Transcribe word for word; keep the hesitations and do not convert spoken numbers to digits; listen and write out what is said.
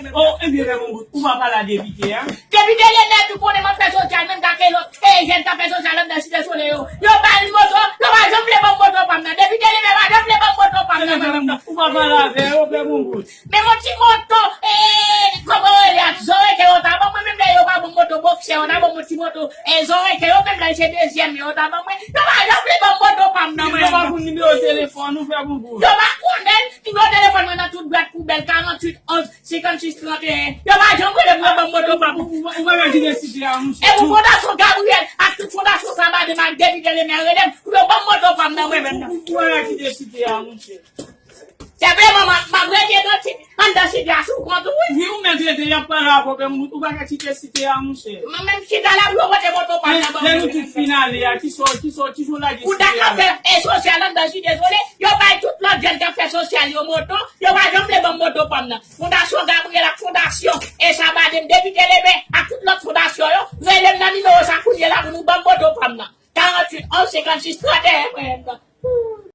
mwen menm. O, ebyen, fè bon bout. Ou pa pale a depite a? Depite Lemè tou konnen m ap fè sosyal, menm jan ke lòt, e, jèn k ap fè sosyal anndan Site Solèy yo. Yo ba l moto, yo pa janm vle ban m moto pa m nan. Depite Lemè pa janm vle ban m moto pa m nan. Ou pa pale avè yo, fè bon bout. Men yon ti moto, e, kòman yo rele a, Zorete yo ta ban mwen, menm lè yo pa ban m moto boksè, yo ta ban m yon ti moto, e, Zorete yo, menm lè se dezyèm yo ta ban mwen. Yo pa janm vle ban m moto pa m nan, mwen. Yo pa konn nimewo telefòn ou, fè bon bout. Yo pa konnen nimewo telefòn mwen nan tout bwat poubèl, karanntuit onz senkannsis tranteyen. Yo pa janm rele pou yo ban m moto pa m. Ou, ou, ou pa ka kite Site a, monchè. E pou Fondasyon Gabriel ak tout fondasyon Sabadem ak depite Lemè rele m pou yo ban m moto pa m nan, mwen menm nan. Ou, ou pa ka kite Site a, monchè. Se vre, manman, m ap rete nan ti, anndan Site a sou kont ou, wi. Wi, ou mèt rete, y ap pale avè w, men ou pa ka kite Site a, monchè. Mwen menm chita la pou yo pote moto pa m nan ban mwen. Lè nou tout fin ale a, kisa, kisa, kisa w lage Site a? Pou dak ap fè, e, sosyal anndan Site Solèy, yo bay tout lòt jèn k ap fè sosyal yo moto, yo pa janm vle ban m moto pa m nan. Fondasyon Gabriel ak fondasyon, e, Sabadem, depite Lemè ak tout lòt fondasyon yo, rele m nan nimewo sa kounye la pou nou ban m moto pa m nan. Karanntuit onz senkannsis tranteyen, frè.